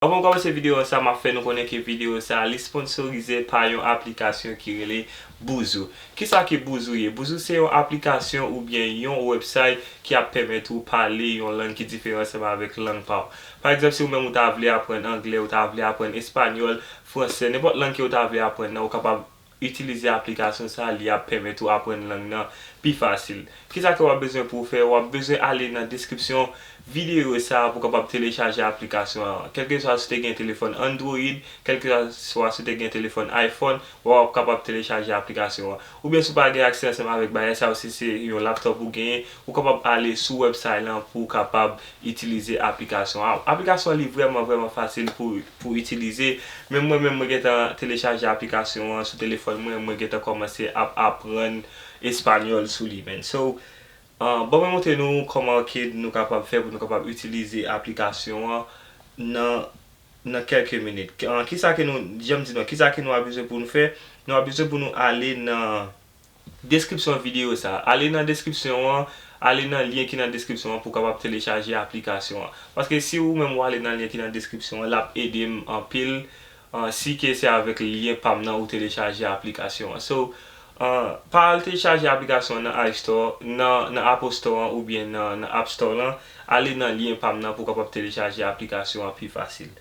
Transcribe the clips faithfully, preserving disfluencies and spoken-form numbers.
Anvan m kòmanse videyo sa, m ap fè nou konnen ke videyo sa li sponsorize pa yon aplikasyon ki rele Boozoo. Kisa ke Boozoo ye? Boozoo se yon aplikasyon oubyen yon website ki ap pèmèt ou pale yon lang ki diferan ansanm avèk lang pa w. Pa egzanp, si ou menm ou ta vle aprann anglè, ou ta vle aprann espanyòl, fransè, nenpòt lang ke ou ta vle aprann nan, ou kapab itilize aplikasyon sa, li ap pèmèt ou aprann lang nan pi fasil. Kisa ke w ap bezwen pou w fè? W ap bezwen ale nan deskripsyon videyo sa pou w kapab telechaje aplikasyon an. Kèlkeswa si w te gen telefòn Android, kèlkeswa si w te gen telefòn iPhone, w ap kapab telechaje aplikasyon an. Oubyen si w pa gen aksè ansanm avèk bagay sa, ou si se yon laptop ou genyen, ou kapab ale sou website lan pou w kapab itilize aplikasyon an. Aplikasyon an li vrèman, vrèman fasil pou, pou itilize. Men mwen menm, mwen gentan telechaje aplikasyon an sou telefòn mwen, mwen gentan kòmanse ap aprann espanyòl sou li, man. So, uh, ban mwen montre nou kòman ke nou kapab fè pou nou kapab itilize aplikasyon an nan, nan kèlke minit. K-, uh, kisa ke nou, jan m di nou, kisa ke nou ap bezwen pou nou fè? Nou ap bezwen pou nou ale nan deskripsyon videyo sa. Ale nan deskripsyon an, ale nan lyen ki nan deskripsyon an pou w kapab telechaje aplikasyon an. Paske si ou menm ou ale nan lyen ki nan deskripsyon an, l ap ede m anpil, uh, si ke se avèk lyen pa m nan ou telechaje aplikasyon an. So, uh, pa al telechaje aplikasyon an nan iStore, nan, nan Apple Store an oubyen nan, nan App Store lan, ale nan lyen pa m nan pou w kapab telechaje aplikasyon an pi fasil.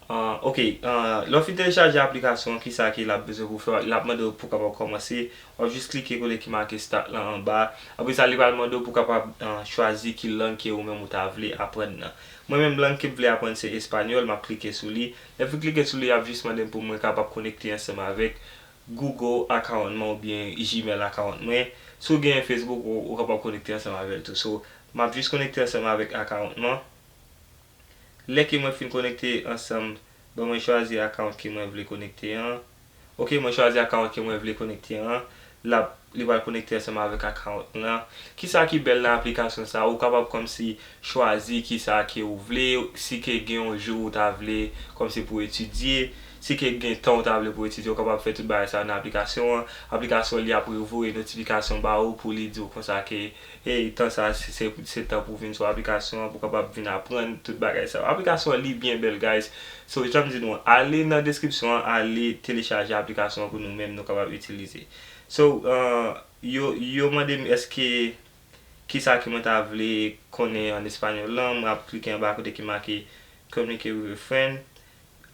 Ah, ok, ah, lè w fin telechaje aplikasyon an, kisa ke l ap bezwen pou w fè? L ap mande w pou w kapab kòmanse. W ap jis klike kote ki make Start lan anba. Apre sa, li pral mande w pou w kapab, ah, chwazi ki lang ke ou menm ou ta vle aprann nan. Mwen menm, lang ke m vle aprann se espanyòl, m ap klike sou li. Lè m fin klike sou li, l ap jis mande m pou mwen kapab konekte ansanm avèk Google account mwen oubyen Gmail account mwen. Si w gen Facebook, ou, ou kapab konekte ansanm avè l tou. So, m ap jis konekte ansanm avèk account mwen. Lè ke mwen fin konekte ansanm, ban mwen chwazi account ke mwen vle konekte an. Ok, mwen chwazi account ke mwen vle konekte an. L ap, li pral konekte ansanm avèk account lan. Kisa ki bèl nan aplikasyon sa? Ou kapab kòmsi chwazi kisa ke ou vle, si ke gen yon jou ou ta vle kòmsi pou etidye, si ke gen tan ou ta vle pou etidye, ou kapab fè tout bagay sa nan aplikasyon an. Aplikasyon li ap revoye notifikasyon ba ou pou li di w konsa ke Hey, tan sa, se, se, se tan pou w vin sou aplikasyon an, pou w kapab vin aprann tout bagay sa yo. Aplikasyon an, li byen bèl, guys. So, jan m di nou, ale nan deskripsyon an, ale telechaje aplikasyon an pou nou menm, nou kapab itilize. So, uh, yo, yo mande m èske, kisa ke mwen ta vle konnen an espanyòl lan, mwen ap klike anba kote ki make Communicate with a friend.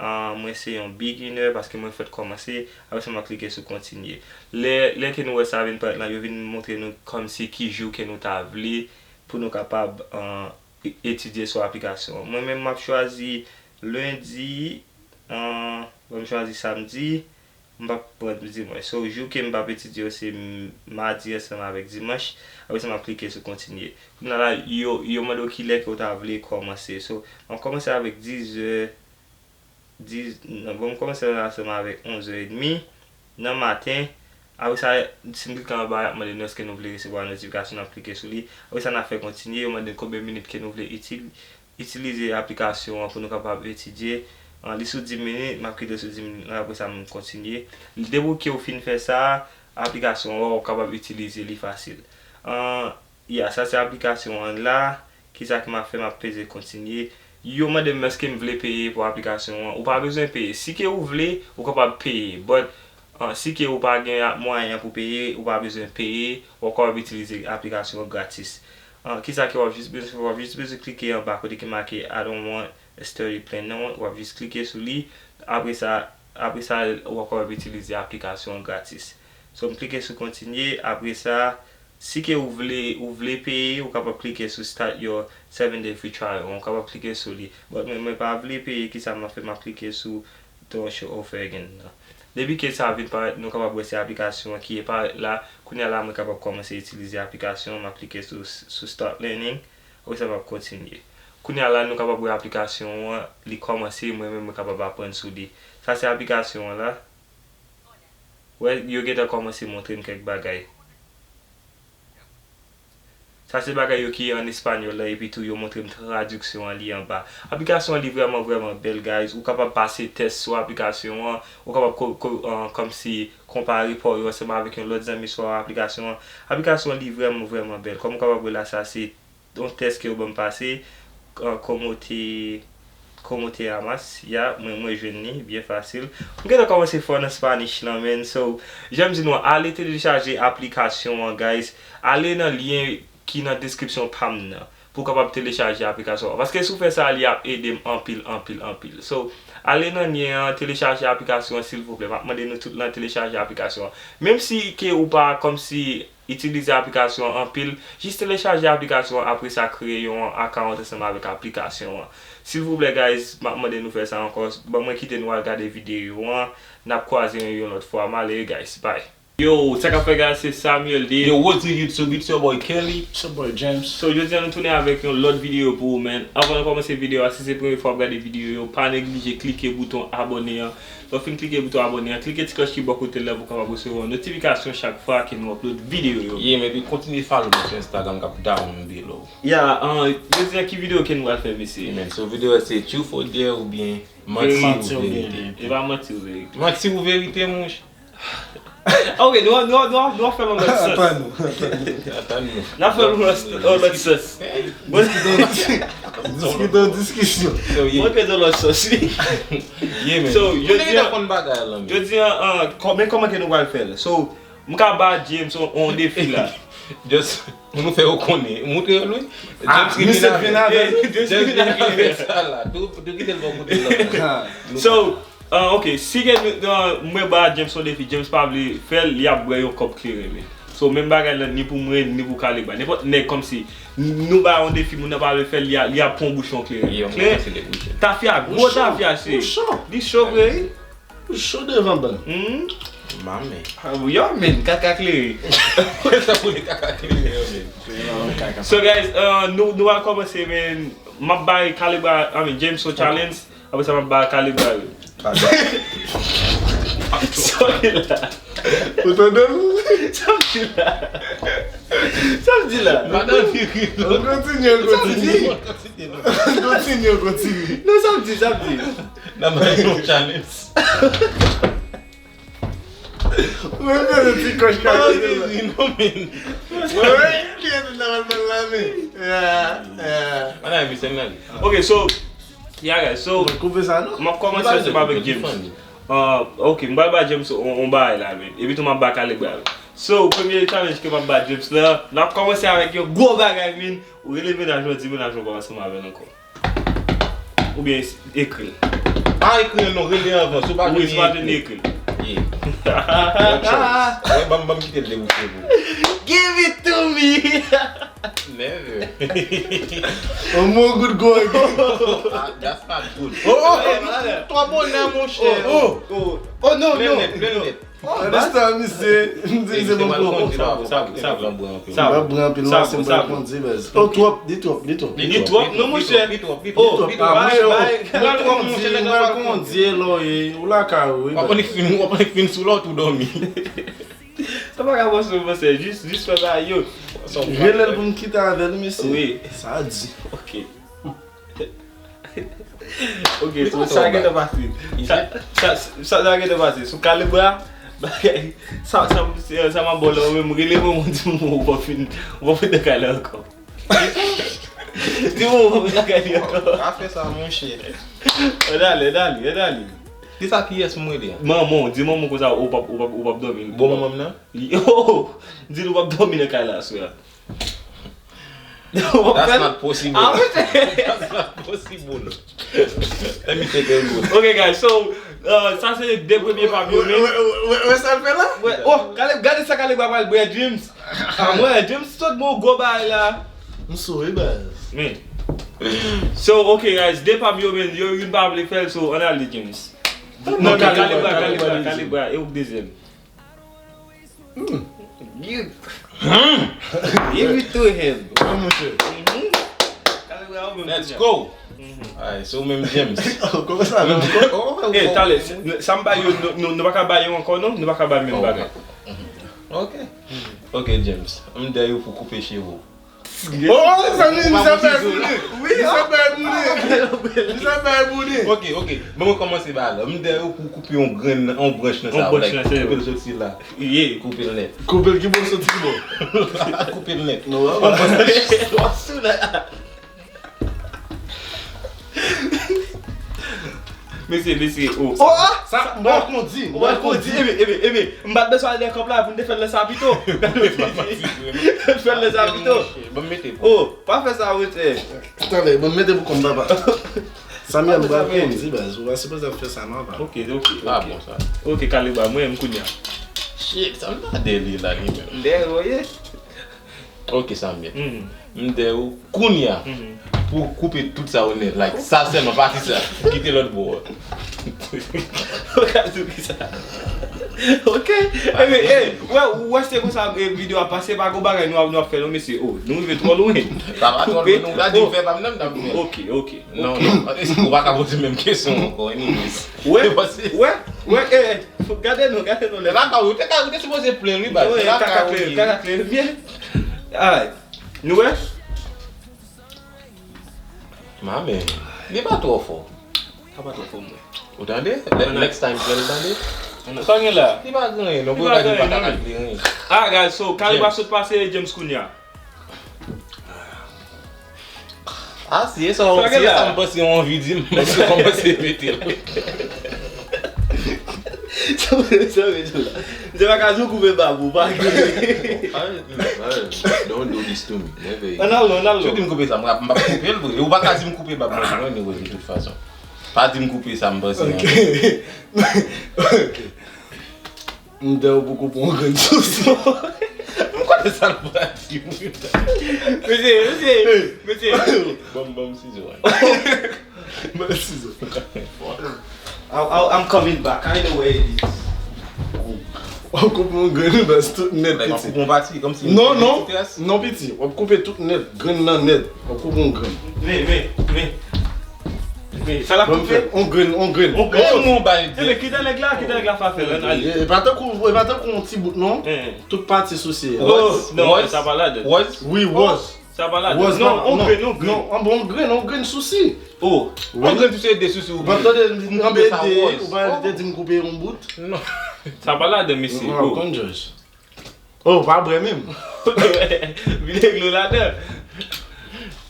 Ah, mwen se yon beginner paske mwen fèk kòmanse. Apre sa, m ap klike sou kontinye. Lè, lè ke nou wè sa vin parèt la, yo vin montre nou kòmsi ki jou ke nou ta vle pou nou kapab, ah, e-, etidye sou aplikasyon an. Mwen menm, m ap chwazi lendi, ah, ban m chwazi samdi, m p ap pran dimanch. So, jou ke m p ap etidye yo se m-, madi ansanm avèk dimanch. Apre sa, m ap klike sou kontinye. Kounye a la, yo, yo mande w kilè ke w ta vle kòmanse. So, m ap kòmanse avèk dizè, diz, non, bon, m kòmanse ansanm avèk onzè edmi nan maten. Apre sa, si m klike anba, y ap mande nou èske nou vle resevwa notifikasyon, n ap klike sou li. Apre sa, n ap fè kontinye, yo mande n konbyen minit ke nou vle itil-, itilize aplikasyon an pou nou kapab etidye. Ah, li sou dis minit, m ap kite l sou dis minit lan, apre sa, m kontinye. Depi ke w fin fè sa, aplikasyon an, w ap kapab itilize li fasil. Ah, Ya, sa se aplikasyon an la. Kisa ke m ap fè? M ap peze kontinye. Yo mande m èske m vle peye pou aplikasyon an. Ou pa bezwen peye. Si ke ou vle, ou kapab peye. But, ah, si ke ou pa gen a-, mwayen pou peye, ou pa bezwen peye, ou kapab itilize aplikasyon an gratis. Ah, kisa ke w ap jis bezwen fè? W ap jis bezwen klike anba kote ki make I don't want a study plan nan. W ap jis klike sou li. Apre sa, apre sa, ou kapab itilize aplikasyon an gratis. So, m klike sou kontinye. Apre sa, si ke ou vle, ou vle peye, ou kapab klike sou Start Your seven Day Free Trial. Ou kapab klike sou li. But mwen, mwen pa vle peye, kisa m ap fè? M ap klike sou Don't Show Offer Again nan. Depi ke sa vin parèt, nou kapab wè se aplikasyon an ki parèt la. Kounye a la, mwen kapab kòmanse itilize aplikasyon an. M ap klike sou, sou Start Learning. Apre sa, m ap kontinye. Kounye a la, nou kapab wè aplikasyon an, li kòmanse, mwen menm, mwen kapab aprann sou li. Sa se aplikasyon an la. Wè, yo gentan kòmanse montre m kèk bagay. Sa se bagay yo ki an espanyòl la, epi tou yo montre m tradiksyon an li anba. Aplikasyon an li vrèman, vrèman bèl, guys. Ou kapab pase tès sou aplikasyon an, ou kapab ko-, ko-, an, kòmsi konpare pa w yo ansanm avèk yon lòt zanmi sou aplikasyon an. Aplikasyon an li vrèman, vrèman bèl. Kòm ou kapab wè la, sa se yon tès ke yo ban m pase, an, kòm w te, Como te llamas? Ya, mwen, mwen jwenn li byen fasil. M gentan kòmanse fò nan Spanish lan, man. So, jan m di nou, ale telechaje aplikasyon an, guys. Ale nan lyen ki nan deskripsyon pa m nan pou w kapab telechaje aplikasyon an. Paske si w fè sa, li ap ede m anpil, anpil, anpil. So, ale nan lyen an, telechaje aplikasyon an, silvouplè. M ap mande nou tout lan telechaje aplikasyon an. Menm si ke ou pa kòmsi itilize aplikasyon an anpil, jis telechaje aplikasyon an, apre sa kreye yon account ansanm avèk aplikasyon an. Silvouplè, guys, m ap mande nou fè sa ankò. Ban mwen kite nou al gade videyo an. N ap kwaze yon, yon lòt fwa. M ale, guys. Bye. Yo, sa k ap fèt, guys? Se Samuel Dave. Yo, what's good, YouTube? It's your boy Kelly. It's your boy James. So, jodi a nou tounen avèk yon lòt videyo pou ou, man. Anvan nou kòmanse videyo a, si se premye fwa w ap gade videyo yo, pa neglije klike bouton abòne an. Lè w fin klike bouton abòne an, klike ti klòch ki bò kote l la pou w kapab resevwa notifikasyon chak fwa ke nou upload videyo yo. Yeah, man, epi kontinye follow nou sou Instagram k ap down below. Ya, uh, jodi a ki videyo ke nou pral fè, mesye? Yeah, man, so videyo a se truth or dare oubyen manti ou verite? E pa manti ou verite. Manti ou verite, mouch? Ok, nou, nou, nou, nou fè l nan lòt sans. Atann nou, atann nou. Atann nou. N ap fè l nan lòt, nan lòt sans. Diskite, diskite, diskisyon. So, yeah. Mwen te nan lòt sans, wi. Yeah, man. So, jodi a, konn bagay la, man. Jodi a, ah, kò-, men kòman ke nou pral fè l? So, m ka ba James on, on defi la. Just, pou nou fè yo konnen. Moutre yo l, wi. Ah, James ki vin avè l. James ki vin avè sa la. Tou, tou kite l bò kote l la. So, Ah, ok, si gen, ah, mwen ba James yon defi, James pa vle fè l, li ap bwè yon kòp kleren, men. So, menm bagay la, ni pou mwen, ni pou Kaleba. Nenpòt nèg kòmsi, n-, nou ba yon defi, moun nan pa vle fè l, li a, li ap pran yon bouchon kleren. Kleren, tafya, gwo tafya, se. Li cho vre, wi. Li cho devan bann. Mamen. Ah, yo, men, kaka kleren. Sa pou li kaka kleren, yo, men. So, guys, ah, nou, nou al kòmanse, men, m ap bay Kaleba, I mean, James yon challenge. Apre sa, m ap ba Kaleba yo. Sorry la. Ou tande l? Sa m di la? Sa m di la? Madan viri. Kontinye, kontinye. Kontinye, kontinye. Non, sa m di, sa m di. N ap bay yon challenge. Mwen fè yon ti kòch kalite la. Wi, non, men. Wi, li ete nan ban la, men. Yeah, yeah. Madan viri, se nan. Ok, so, yeah, guys, so, m ap kòmanse ansanm avèk James. Ah, ok, m pral ba James on, on bagay la, men. Epi tou, m ap ba Kaleba yo. So, premye challenge ke m ap ba James la, n ap kòmanse avèk yon gwo bagay, men. Ou rele mennaj ou, di mennaj ou pa ansanm avè l ankò. Oubyen s-, ekri l. Pa ekri l non, rele anvan, si w pa jwenn li, ekri l. Yeah. No choice. Ban m, ban m kite l debouche pou ou. Give it to me! Never. Omo good boy. Ah, that's not good. Oh, oh, oh, twò bonè, monchè. Oh, oh. Oh, non, non. Plen nèt, plen nèt. Oh, this time, misye, m di se bon pou ou. Sa bon, sa bon, sa bon. M ap bwè anpil, m ap bwè anpil, baz. Oh, twòp, li twòp, li twòp. Li twòp, non, monchè. Li twòp, li twòp. Oh, li twòp, ah, monchè, oh, twòp, monchè, nèg la pral kondye, lò, e, ou lakay ou, wi, baz. W ap annik fin, w ap annik fin sou lòt ou dòmi. Sa pa ka pase, monchè, jis, jis fè sa, yo. Rele l pou m kite avè l, mesye. Wi. Sa di. Ok. Ok, so sa gentan pase. Sa, sa, sa, sa gentan pase. Sou Kaleba, bagay, sa, sa, sa, sa m ap ba w la, ou menm, rele mwen, mwen di mwen, ou pa fin, ou pa fin nan kay la ankò. Di mwen, ou pa fin nan kay li ankò. Pa fè sa, monchè. Ann ale, ann ale, ann ale. Kisa, kiyès m rele a? Manman w, di manman w konsa, ou p ap, ou p ap, ou p ap dòmi. Bon, manman m nan? Yo, di l ou p ap dòmi nan kay la aswè a. That's not possible. Ah, wi. That's not possible. Let me take a look. Ok, guys, so, uh, sa se de premye pa m yo, men. Wè, wè, wè, wè sa l fè la? Wè, oh, Kaleb, gade sa Kaleb pral bwè, James. Ah, mwen, James sot bon gwo bagay la. M sou, wi, baz. Men. So, ok, guys, de pa m yo, men, yo, youn pa vle fè l, so, ann ale, James. Non, Kaleb, Kaleb, Kaleb, e ou k dezyèm. Hmm. Give, give it to him. Wi, monchè. Mhm. Let's go. Mhm. Alright, so menm James. Oh, kòman sa, menm ankò? Eh, talè, sa m ba yo, nou, nou, nou pa ka ba yo ankò, non? Nou pa ka ba menm bagay. Ok. Ok, James. M dèyè ou pou koupe cheve w. Oh, sa vle di sa bay boule. Wi, sa bay boule. Sa bay boule. Ok, ok. Bon, mwen kòmanse ba la. M dèyè ou pou koupe yon grenn, yon branch nan sa. Yon branch nan sa. Koupe l soti la. Ye. Koupe l nèt. Koupe l ki bò, soti ki bò? Koupe l nèt. Non, w ap sou la. Mesye, mesye, oh. Oh, ah! Sa, m pral kondi, m pral kondi. Ebe, ebe, ebe, m pa t bezwen al nan kòb la pou n te fè l nan sa pito. Fè l nan sa pito. Ban m mete pou. Oh, pa fè sa, monchè. Tande, ban m mete pou kòm papa. Samuel, m pral kondi, baz. Ou pa sipoze ap fè sa non, papa. Ok, ok, ok. Ah, bon, sa. Ok, Kaliba, mwen, m kounye a. Shit, sa m ta dèyè li la, li menm. Dèyè, wi. Ok, Samuel. M dèyè ou kounye a pou koupe tout sa ou nèt. Like, sa sèlman, pati sa. Kite lòt bò a. Ou ka di ki sa? Ok. Ebe, ey, wè, ou wè se konsa, e, videyo a pase, pa gon bagay nou ap, nou ap fè non, mesye. Oh, nou rive twò lwen. Sa pa twò lwen, nou ka di m fè pa m nan, m t ap fè. Ok, ok. Non, non. Ou pa ka poze menm kesyon ankò, anyways. Wè, wè, wè, e, gade nou, gade nou. Lè pa ka, ou te ka, ou te sipoze plenn wi, baz. Wi, kaka plenn, kaka plenn byen. Alright. Nou wè? Ma men, li pa twò fò. Sa pa twò fò, mwen. Ou tande? Next time, plenn, tande? Sa gen la? Li pa gen anyen, non, pou yo ka di li pa ka kalkile anyen. Ah, guys, so, Kaliba sot pase James kounye a. Ah, si e sa, si e sa m panse w anvi di m, m panse w kòmanse pete l. Sa vle, sa vle di la. Se pa ka di w koupe bab ou, pa gen. Don't do this to me. Never. Ann al non, ann al non. Si w di m koupe sa, m pa, m p ap koupe l vre. Ou pa ka di m koupe bab mwen, anyway, de tout fason. Pa di m koupe sa, m panse. Ok. Ok. M te ou poko pran yon grenn sousi. M konnen sa l pral di m. Mesye, mesye, mesye. Ban m, ban m sizo a. Ban m sizo. I, I, I'm coming back. I know where it is. W ap koupe yon grenn baz tout nèt, piti. W ap koupe yon pati, kòmsi. Non, non. Non, piti. W ap koupe tout nèt. Grenn nan nèt. W ap koupe yon grenn. Men, men, men. Men, sa l ap koupe? On grenn, on grenn. On grenn. Kòman w bay de? Enben, kite nèg la, kite nèg la fè afè l, ann ale. E pa tankou, e pa tankou yon ti bout, non. Tout pati sousi a. Oh, non, sa pa ladan. Wi, wòz. Sa pa ladan. Wòz, non, on grenn, on grenn. Non, an bon, on grenn, on grenn sousi. Oh. On grenn sousi e de sousi ou pa tande, anbe de, ou pa te di m koupe yon bout. Non. Sa pa ladan, mesye. Non, konn jòj. Oh, pa bwè menm. Vide dlo ladan.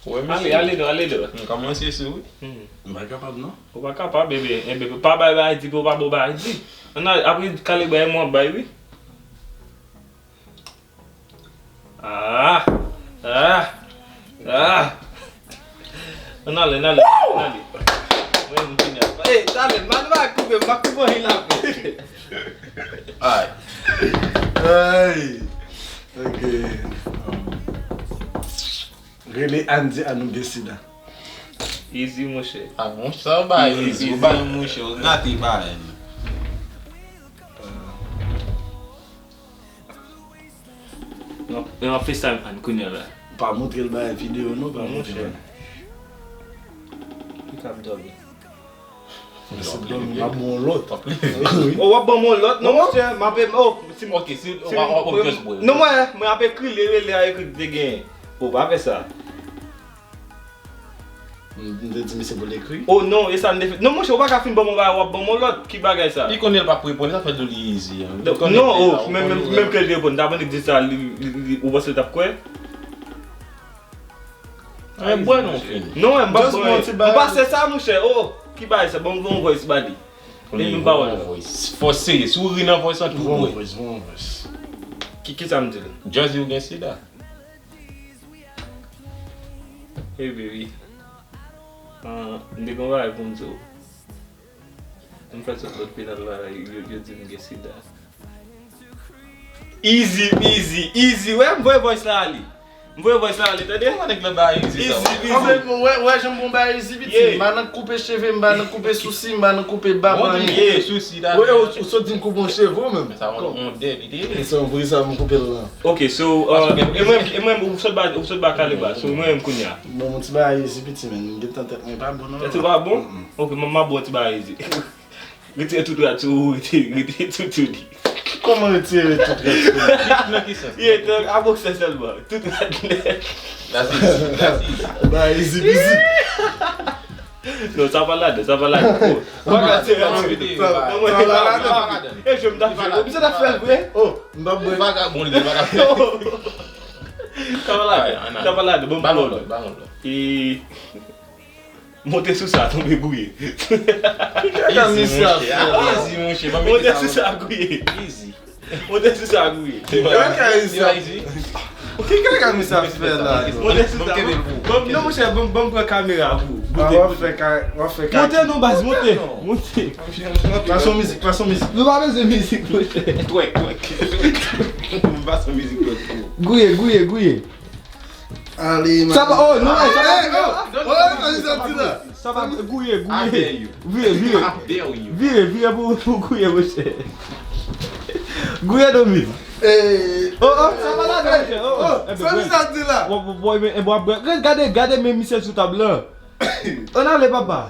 Wè, mesye. Ale, ale non, ale non. M kòmanse sou wi. M pa kapab non. Ou pa kapab, bebe. Enben, pa bay bagay di, pou pa bon bagay di. Ann al, apre Kaliba e mwen w ap bay wi. Ah! Ah! Ah! Ann ale, ann ale, ann ale. Mwen, m vini a. Ey, talè, m pa koupe, m pa koupe anyen la. Ay. Ay. Ok. Um, rele Andy a nou gen sida. Easy, monchè. Ah, monchè, sa w bay easy, ou bay monchè, ou gate parèy. Non, e w ap FaceTime Ann kounye a la. Pa montre l bagay videyo non, pa montre l. Li k ap dòmi. Mwen se dòmi, m ap bon lòt. Wi. Oh, w ap ban m yon lòt? Non, monchè, m ap, oh, si m, ok, si, si, w ap, w ap just bwè. Non, mwen, mwen ap ekri, li rele a ekri ki te genyen. Oh, pa fè sa. M, m te di misye pou l ekri. Oh non, e sa m te fè. Non, monchè, ou pa ka fin ban m yon bagay, w ap ban m yon lòt. Ki bagay sa? Li konnen l p ap reponn, sa fè l di w li easy an. Li konnen non, oh, menm, menm, menm ke l reponn, ta pandan l di sa, li, li, li, ou panse l t ap kwè? Mwen bwè non fini. Non, m p ap bwè. M panse sa, monchè. Oh, ki bagay sa? Ban m yon voice ba li. Epi m pa wè l. Voice. Fò serye, si w ri nan voice lan, tou bwè. Voice, voice, voice. Ki, ki sa m di l? Just di w gen sida. Hey baby. Ah, m te gen yon bagay pou m di w. M fè sot lòt penal la, yo, yo di m gen sida. Easy, easy, easy. Wè, m voye voice la ale. M voye voice la ale, tande? Kòman nèg la ba easy sa? Easy, easy. Wè, wè, jan m bon ba easy, piti. M pa nan koupe cheve, m pa nan koupe sousi, m pa nan koupe bab, anyen. Bon, di m koupe sousi la. Wè, ou, ou sot di m koupe yon cheve, ou menm. Men sa yon, yon dèyè li te ye. E se yon vre sa, m koupe l lan. Ok, so, uh, e mwen, e mwen, ou sot ba, ou sot ba Kaliba, so mwen menm kounye a. Bon, yon ti bagay izi piti, men m gentan tèt mwen pa bon non. Tèt ou pa bon? Mm, mm. Ok, m, m ap ba w ti bagay izi. Retire tout rad sou ou, retire, retire tout sou li. Kòman retire tout rad sou ou? Nan ki sans? Ye, a bòksè sèlman. Tout rad nèt. That's easy, that's easy. Bagay izi piti. Non, sa pa ladan, sa pa ladan. Oh, pa ka tire, non, non, non, non, non, non. E, je m t ap fè l. Ou bizwen t ap fè l vre? Oh, m p ap bwè. Vagabon li, vagabon. Sa pa ladan, sa pa ladan. Bon, balon lòt, balon lòt. E, Monte sou sa, tonbe gouye. Ki kaka misye ap fè la? Easy, monchè. Monte sou sa, gouye. Easy. Monte sou sa, gouye. Kaka misye ap fè. Ki kaka misye ap fè la? Monte sou sa. Bon, non, monchè, bon, bon, pran kamera pou. W ap fè ka-, w ap fè ka-, monte non, baz, monte. Monte. Pas yon mizik, pas yon mizik. Nou pa bezwen mizik, monchè. Twèk, twèk. Pas yon mizik, twèk. Gouye, gouye, gouye. Ale, sa pa, oh, non, sa pa, oh, oh, sa li soti la. Sa pa, gouye, gouye. Vire, vire. Vire, vire pou, pou gouye, monchè. Gouye, Domiz. Oh, oh, sa pa la, monchè. Oh, oh, sa li soti la. Gade, gade, men misye sou tab la. Ann ale, papa.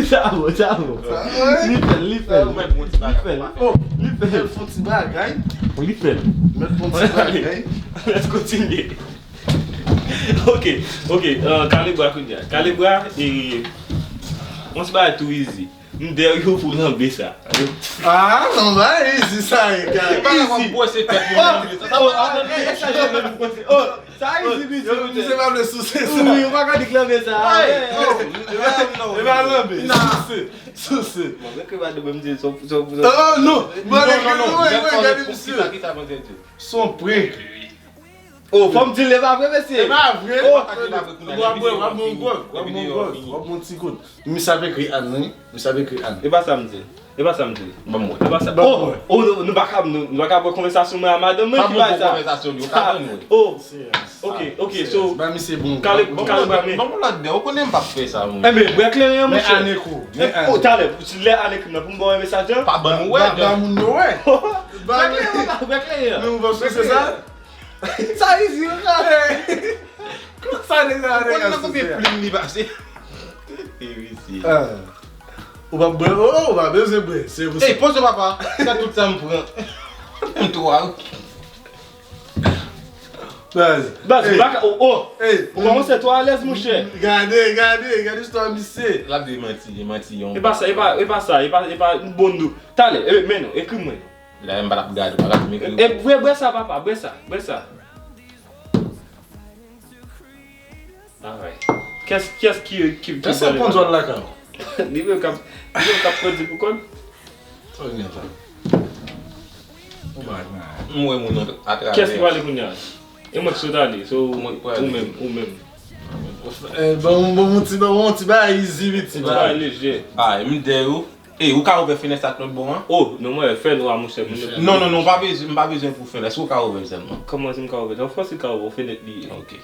Sa bon, sa bon. Li fè l, li fè l. Li fè l. Li fè l. Li fè l. Li fè l. Let's continue. Ok, ok, euh, Kalebra kounye a. Kalebra, e, yon ti bagay tou easy. M dèyè w pou lanbe sa. Ah, non, ba, easy sa, e, ka. Epa la w ap bwose tèt mwen lanbe sa. Sa pa, oh, sa easy, misye. Misye pa vle souse sa. Wi, ou pa ka di k lanbe sa. E pa lanbe. Souse. Souse. Bon, men ke pa de mwen, m di, son, son, son. Oh, non. Bon, non, non, non. Gade misye. Kisa, kisa, kisa, kisa. Son prank. Oh, fò m di l e pa vre, mesye. E pa vre. Oh, w ap bwè, w ap bwè yon gwòg, w ap bwè yon gwòg, w ap bwè yon ti gout. Misye ap ekri Ann, wi. Misye ap ekri Ann. E pa sa m di. E pa sa m di. Ban m wè. E pa sa. Oh, oh, nou, nou pa ka, nou, nou pa ka pran konvèsasyon mwen a madanm mwen ki bay sa. Pa pran konvèsasyon li, ou ka pran, wi. Oh, ok, ok, so, ba misye bon. Kale, kale ba men. Ban m lòt dè, ou konnen m p ap fè sa, mwen. Enben, bwè kleren an, monchè. Men Ann ekri w. Oh, talè, lè Ann ekri m nan, pou m ba w mesaj lan. Pa ban nou wè, ba, ba moun yo wè. Bwè kleren an, bwè kleren an. Men ou panse se sa? Sa easy, ou sa. Konsa nèg sa, nèg sa konbyen plim li pase? E mesye. Ah. Ou pa bwè, oh, oh, ou pa bezwen bwè. Se pou sa. Ey, poze papa. Se tout sa m pran. M twa. Baz. Baz, ey. Baka, oh, oh. Ey. Ou kòmanse twò alèz, monchè. Gade, gade, gade istwa misye. L ap di manti, manti yon. E pa sa, e pa, e pa sa, e pa, e pa bon nou. Talè, e, men non, ekri mwen. Dayè m pa t ap gade, pa gade m ekri. E, bwè, bwè sa, papa, bwè sa, bwè sa. Alright. Kiyès, kiyès ki, ki, ki... Èske w konn zòn lakay ou? Li menm k ap, li menm k ap kondi pou kont. Sa w gen la? M wè moun nan atravè. Kiyès ki pale kounye a? E mwen ki sot ale, so, ou menm, ou menm. Eh, bon, bon, bon, ti, bon, ti bagay easy, piti. Ti bagay lejè. Ah, m dèyè ou. Ey, ou ka ouvè fenèt sa k lòt bò an? Oh, non, mwen, fè nwa, monchè, moun yo. Non, non, non, pa bezwen, m pa bezwen pou fenèt, si ou ka ouvè l sèlman. Kòman si m ka ouvè l? An fransè ka ouvè, fenèt li ye. Ok.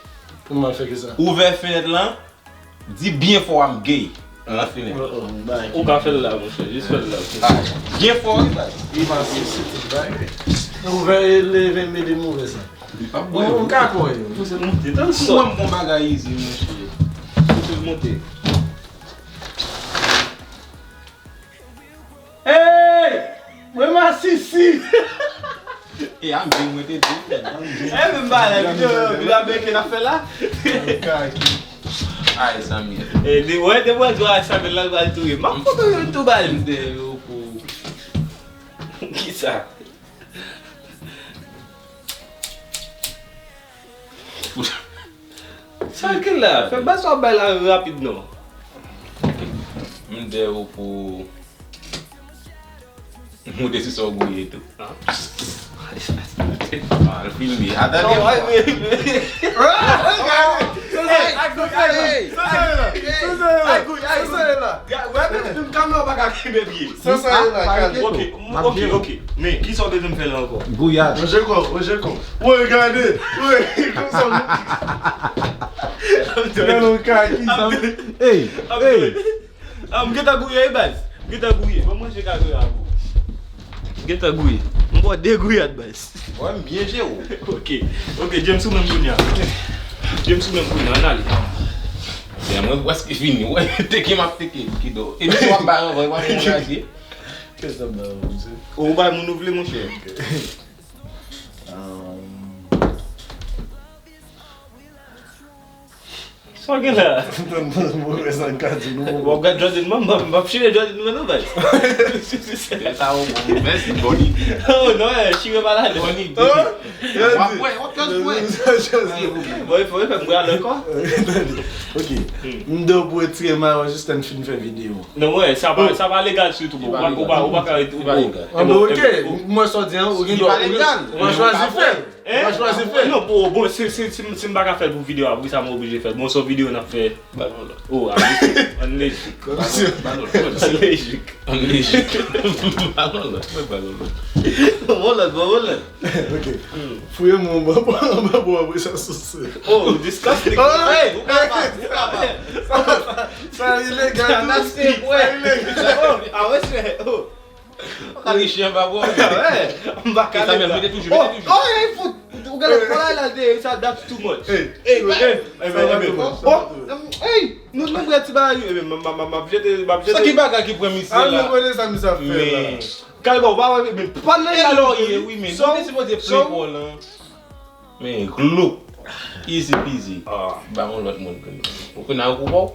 Pou m al fè kisa? Ouvè fenèt lan, di byen fò a m gay. Nan fenèt. Oh, oh, bay. Ou ka fè l la, monchè, jis fè l la. Ah, byen fò, wi, bay. Li pa se, se tout bagay. Ouvè e leve, mete m ouvè sa. Li p ap bwè. Ou ka kwè yo. Pou se monte, tann sò. Mwen, m gon bagay izi, monchè. Pou se monte. Hey! Mwen masisi! E a m vin mwen te di. E menm bagay la, videyo, videyo ameriken ap fè la. Ay, zanmi. E de, wè, de mwen di, ay, Samuel la, l pral touye. M ap foto yo tou ba l. M dèyè yo pou. Kisa? Sa l gen la? Fè baz w ap bay la rapid non. M dèyè ou pou monte sou sa w gouye tou. Ah. Ah, l filme. Atande. Ay, men, men. Ay, gade. Ay, gouye, ay, gouye. Ay, gouye, ay, gouye. Gade, wè, menm kamera pa ka kenbe pye. Sa, sa, la, kalme. Ok, ok, ok. Men, kisa w bezwen m fè la ankò? Gouyad. Ranje kò, ranje kò. Woy, gade. Woy, konsa m. Gade yon kaki. Ey, ey. Ah, m gentan gouye, wi, baz. M gentan gouye. Ban m manje kagre a pou. M gentan gouye. M bò de gouyad, baz. Wè, m byen jere w. Ok. Ok, James ou menm kounye a. James ou menm kounye a, ann ale. Byen, mwen prèske fini. Wè, teke m ap teke, kido. E misye w ap bay anvan, e w ap angaje. Kèt sa bay anvan, misye. Ou bay moun ou vle, monchè. Ok. Um, Sa w gen la? Mwen wè sa n ka di nou. W ap gad Jordan mwen, m p ap chire Jordan mwen non, baz. Lè sa w bon, mèsi, bon ide. Oh non, eh, chire pa ladan. Bon ide. W ap wè, w ap just wè. Bon, e fò e fè m pral ankò. Ok. M dè w pou retire mayo jis lè n fin fè videyo. Non, wè, sa pa, sa pa legal sitou, bon, ou pa, ou pa, ou pa ka ret, ou pa legal. Anben, ok, mwen sa w di an, ou gen dwa, ou gen, ou pa chwazi fè l. Hein? Ou pa chwazi fè l. Non, bon, bon, si, si, si, si m pa ka fè l pou videyo a, poukisa mwen oblije fè l? Bon, se yon videyo n ap fè. Ba l yon lòt. Oh, ann lejik. Ann lejik. Ann lejik. Ba l yon lòt, mwen ba l yon lòt. Bon lòt, bon, bon lòt. Ok. Fouye mwen anba, anba, anba, anba, sa souse. Oh, disgusting. Hey, ou ka pa, ou ka pa. Sa, sa, sa ilegal. Sa ilegal. Oh, a wè, se, oh. Ou ka gen chen anba bò. M pa ka menm, mete toujou, mete toujou. Oh, hey, fout. Ou gade, fò la, la, de, sa, that's too much. Hey, hey, hey, hey, hey, oh, hey, nou, nou vre ti bagay, eh, m, m, m, m ap jete, m ap jete. Sa ki bagay ki pran misye la? Ah, nou konnen sa misye ap fè la. Men, Kaleba, ou pa wè, men, pa nan la lò ye, wi, men, nou te sipoze play ball lan. Men, gloup. Easy peasy. Ah. Ba yon lòt moun konnen. Ou konnen a ou koupa w?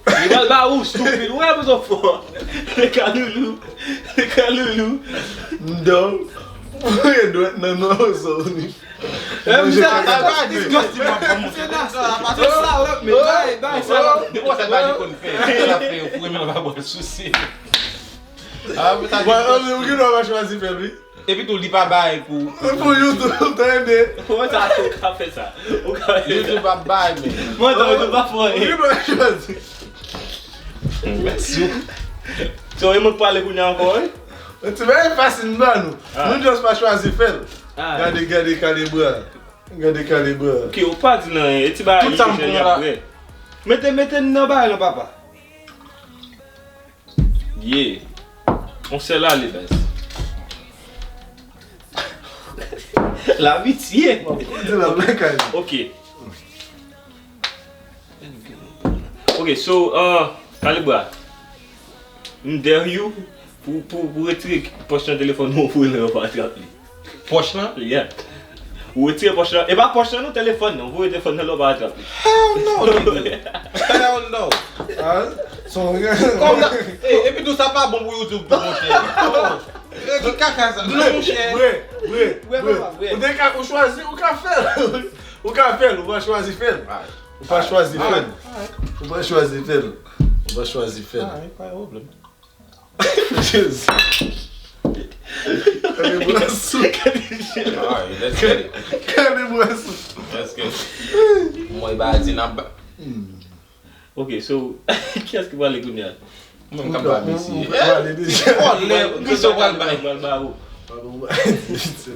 Li pral ba ou, stupid. Ou wè bezwen fò. Le kaloulou. Le kaloulou. Non. Ou gen dwèt nan non sa ou ni. Eh, misye, sa pa disgusting, mwen, mwen. Se nan sa, se sa, wè, men bay, bay, sa. Depi w wè sa bagay konn fè, sa fè yo foure men nan pa bon sousi. Ah, men sa. Bon, ou gen dwa pa chwazi fè l, wi. Epi tou, li pa bay pou. Pou YouTube, tande. Kòman sa tou ka fè sa? Ou ka fè sa. YouTube ap bay, men. Mwen, non, YouTube pa fè anyen. Ou gen dwa chwazi. Mèsi. So, e mwen k pale kounye a ankò, wi? Yon ti bagay fasil m ba nou. Ah. Nou just pa chwazi fè l. Ah. Gade, gade Kalebra. Gade Kalebra. Ok, ou pa di nan anyen. E ti bagay li deja y ap prè. Mete, mete n nan bagay lan, papa. Yeah. On sèl ale, baz. Lamitye. Di la, black eye. Ok. Ok, so, uh, Kalebra, m dare you pou, pou, pou retire pòch nan telefòn mwen, pou lè yo pa atrap li. Pòch lan? Yeah. Ou retire pòch lan. E pa pòch lan non, telefòn nan. Ou voye telefòn nan la, ou pa atrap li. Hell no, nigga. Hell no. Hein? Son... Kòm nan, eh, epi tou sa pa bon pou YouTube tou, monchè. Oh. Eh, ki kaka sa? Non, monchè. Vre, vre, vre. Ou te ka, ou chwazi, ou ka fè l. Ou ka fè l, ou pa chwazi fè l. Ou pa chwazi fè l. Ou pa chwazi fè l. Ou pa chwazi fè l. Alright, pa gen pwoblèm. Jezi. Gade bras ou. Alright, let's get it. Gade bras ou. Let's get it. Mwen ba di nan ba. Hmm. Ok, so, kiyès ki prale kounye a? Mwen k ap ba misye. Ou prale deja. Ki kòlè, ki sa w pral bay? Mwen pral ba ou.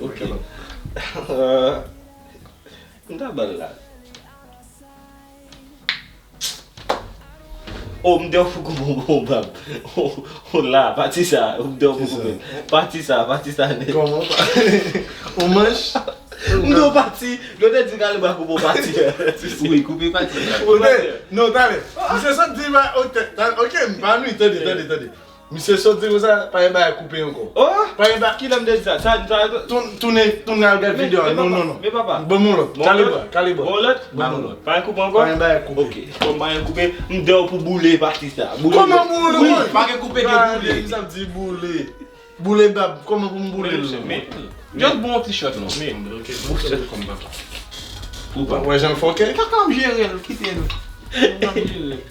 Ok. Euh, m ta ba l la. Oh, m dè w pou koupe yon bab. Oh, oh, la, pati sa, m dè w pou koupe. Pati sa, pati sa nèt. Kòman pa? Yon manch? M dè w pati, yo te di Kaleba koupe yon pati. Wi, koupe pati sa. Non, talè. Misye sot di, ok, ok, m pa nwi, tande, tande, tande. Misye sot di konsa, pa gen bagay koupe ankò. Oh! Pa gen ba- Kilè m te di sa? Sa, sa, tounen, tounen al gad videyo a. Non, non, non. Men papa. Ban m yon lòt. Kalebra, Kalebra. Ban m yon lòt. Ban m yon lòt. Pa gen koupe ankò? Pa gen bagay koupe. Ok. Kòm pa gen koupe, m dè w pou boule pati sa. Boule. Kòman boule, wi? Pa gen koupe, gen boule. Misye ap di boule. Boule bab, kòman pou m boule l? Men, just bon ti shot non. Men, ok, bon shot kòm papa. Ou pa wè jan l fòkè? Kaka m jere l, kite l. Kaka m jere l.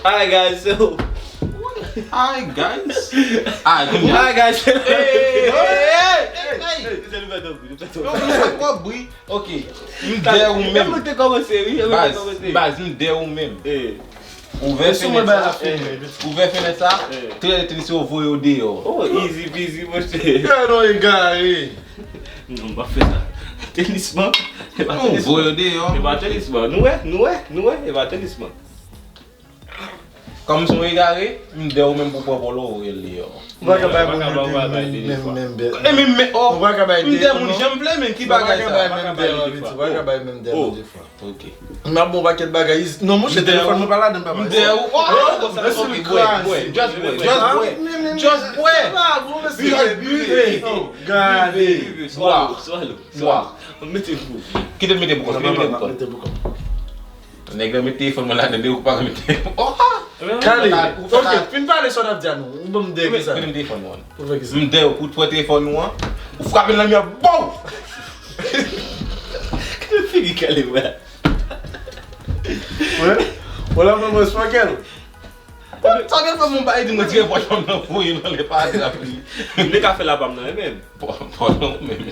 Alright, guys, so. Alright, guys. Alright, kounye a. Alright, guys. Hey, hey, hey, hey. Se nou fè tankou, nou fè tankou. Non, nou fè twòp bri. Ok. M dè ou menm. E mwen te kòmanse, wi. E mwen te kòmanse. Baz, baz, m dè ou menm. Eh. Ouvè fenèt sa. Ouvè fenèt sa. Trè tenis yo voye yo deyò. Oh, easy peasy, monchè. Gade yon egare. Non, m pa fè sa. Tenisman. E pa tenisman. Voye yo deyò. E pa tenisman. Nou wè, nou wè, nou wè, e pa tenisman. Kòm se yon egare, m dè ou menm pou pran bòlò ou voye l deyò. Ou pa ka bay moun menm, menm, menm, menm, menm. E menm, menm, oh. Ou pa ka bay de moun jan m vle, men ki bagay sa? Ou pa ka bay menm de moun de fwa. Ok. M ap bon pakèt bagay. Non, monchè, telefòn mwen pa ladan, papa. M dè ou. Oh, oh, oh, ok, bwè, bwè, just bwè, just bwè. Just bwè. Just bwè. Gade. Bwè. Bwè. Kite m mete pou kòm, kite m mete pou kòm. Nèg la met telefòn mwen ladan, depi ou pa met telefòn. Oh! Tande, ok, fin pale sa w t ap di a nou. Ou ban m dèyè ki sa? Mete m telefòn mwen. Ou fè ki sa? M dèyè ou, pou pran telefòn ou an, ou frape l nan mi an, bow! Gade figi kale mwen. Wè? Ou la mwen mwen spank l. Sa gen fè moun pa di mwen dirèk pòch pa m nan voye nan lè pa atrap li. M te ka fè l apa m nan, e menm. Pòch pa m nan menm.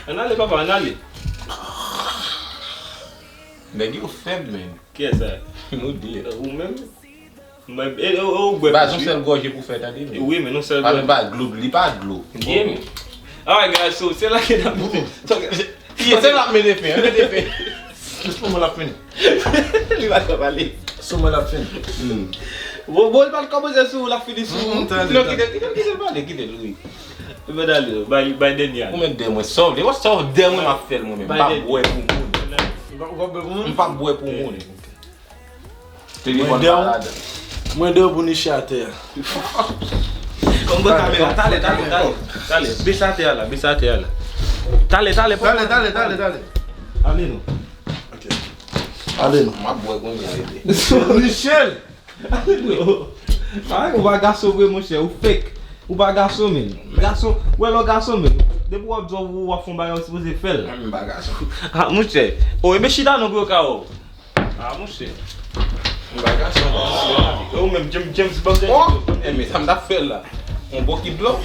Ann ale papa, ann ale. Nèg yo fèb, men. Kiyès sa? Nou de. Ou menm? Mwen, e, e, e, ou bwè plis, wi. Ba, yon sèl gòje pou fè, tande, men. Wi, men yon sèl gòje. Pa menm pa dlo, li pa dlo. Yeah, men. Alright, guys, so, se la ke n ap. Kiyès se l ap mete fen, mete fen. Sou mwen l ap fini. Li pa ka pale. Sou mwen l ap fini. Bon, bon, li pa t kòmanse sou ou, l ap fini sou ou. Non, kite l, kite l, kite l pale, kite l, wi. Mwen ale, bay, bay dènye a. Ou met dèyè mwen, sòv, depi w sòv dèyè mwen, m ap fè l mwen menm. M p ap bwè pou moun. M p ap bwè pou moun. Telefòn pa ladan. Mwen dèyè w pou niche atè a. Kòm bon kamera, talè, talè, talè. Talè, bese atè a la, bese atè a la. Talè, talè, talè, talè, talè, talè. Ale non. Ok. Ale non. M ap bwè kounye a, rete. Niche l! Ale non. Ay, ou pa gason vre, monchè, ou fake. Ou pa gason, men. Gason, ou wè lè w gason, men. Depi w ap di w ap fè yon bagay, ou sipoze fè l. Mwen menm pa gason. Ah, monchè. O, e men chita non pou yo ka wè w. Ah, monchè. M pa gason, non. Ou menm, James, James, ban m dènye. Oh! Enben, sa m t ap fè la. Yon bokit dlo.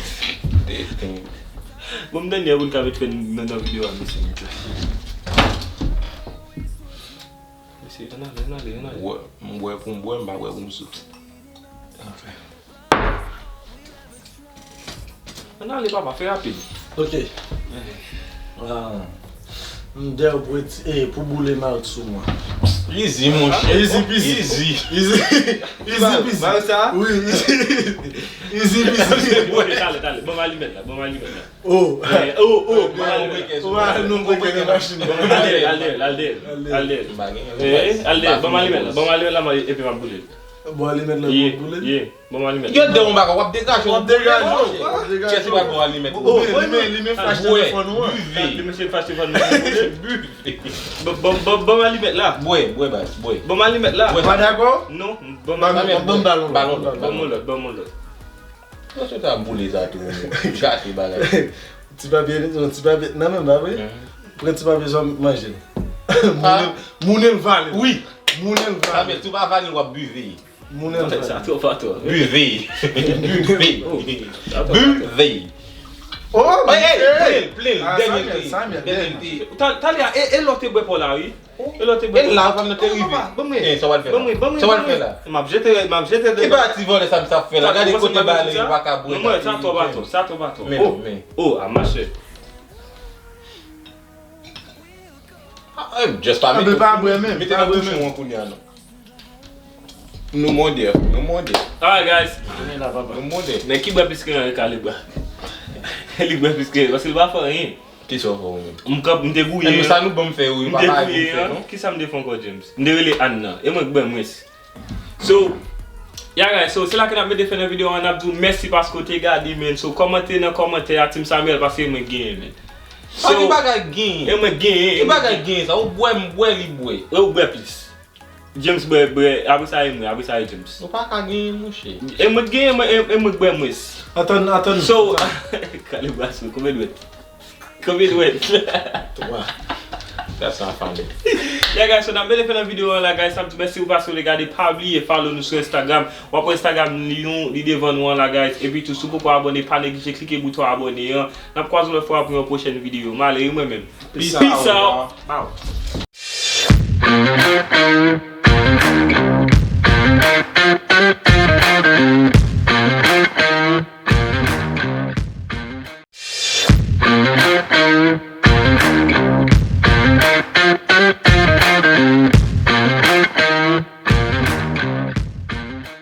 Bon, m dènye moun k ap vin fè nan, nan videyo a, mesye. Mesye, ann ale, ann ale, ann ale. Wè, m bwè pou m bwè, m pa bwè pou m sou. Anfen. Ann ale papa, fè rapid. Ok. Ah, m dèyè w pou eti, eh, pou boule mawit sou mwen. Easy, monchè. Easy peasy. Easy. Easy, easy peasy. Mawit sa? Wi, easy. Easy peasy. Bon, talè, talè. Ban m alimèt la, ban m alimèt la. Oh. Eh, oh, oh, ban m alimèt la. Ou pa fè nou konprann nan machin. Al dèyè, al dèyè, al dèyè. Al dèyè. Eh, al dèyè, ban m alimèt la, ban m alimèt la, epi m ap boule l. Bon, alimèt la pou boule. Yeah, bon, alimèt. Yo, de yon bagay, w ap degaje, w ap degaje. W ap degaje. Chèsi pa bon alimèt. Oh, li men, li men flash telefòn ou an. Li men flash telefòn mwen. Bon, bon, bon, bon, alimèt la. Bwè, bwè, baz, bwè. Bon, alimèt la. Ou pa dakò? Non, bon, alimèt. Ban m balon. Balon, balon. Ban m lòt, ban m lòt. Yo, se ta boule sa tou, gate bagay. Ti papye, ti papye, nan men m, pa vre? Pran ti papye sa, manje l. Mounen l, mounen l vale. Wi. Mounen l vale. Sa vle di, ou pa vale, w ap bive. Mounen l vale. Sa twò pa twò. Bive. Bive. Bive. Oh, hey, hey, plen l, plen l, dènye l te ye. Dènye l te ye. Talè a, e, e lòt te bwè pa w la, wi. E lòt te bwè. E la, fanm nan te rive. Ban mwen. Sa w al fè la? Ban mwen, ban mwen, ban mwen. Sa w al fè la? M ap jete, m ap jete. Ki pati vòlè sa misye ap fè la? Gade kote bale li pa ka bwè. Ban mwen, sa twò pa twò, sa twò pa twò. Men, men. Oh, a mache. Ah, eh, just pa mete. Mete nan bouchon an kounye a non. Nou mande, nou mande. Alright, guys. Nou mande. Men ki bwè plis ke yon kalibwa? Li bwè plis ke, paske li pa fè anyen. Kisa w fè ou menm? M kanpe, m te gouye. Enben sa nou ban m fè yo, yo pa bay pou m fè non. Kisa m te fè ankò, James? M te rele Ann nan. E mwen k bwè mwens. So, yeah guys, so se la ke n ap mete fen nan videyo an, n ap di w mèsi paske w te gade, man. So, kòmante nan kòmantè a, Team Samuel, paske e mwen k genyen, man. So, pa gen bagay genyen. E mwen k genyen. Ki bagay genyen sa? Ou bwè, m bwè, li bwè. E ou bwè plis. James bwè, bwè, apre sa e mwen, apre sa e James. Ou pa ka genyen, monchè. E mwen k genyen, mwen, e, e mwen k bwè mwens. Atann, atann. So, kalibwasyon, konbyen dwèt? Konbyen dwèt? Twa. That's not funny. Yeah, guys, so n ap mete fen nan videyo an la, guys. N ap di w mèsi pou paske w te gade. Pa bliye follow nou sou Instagram. W ap wè Instagram li yon, li devan nou an la, guys. Epi tou, si w poko abòne, pa neglije klike bouton abòne an. N ap kwaze w lòt fwa pou yon pwochèn videyo. M ale wi mwen menm. Peace out. Peace out. Bow.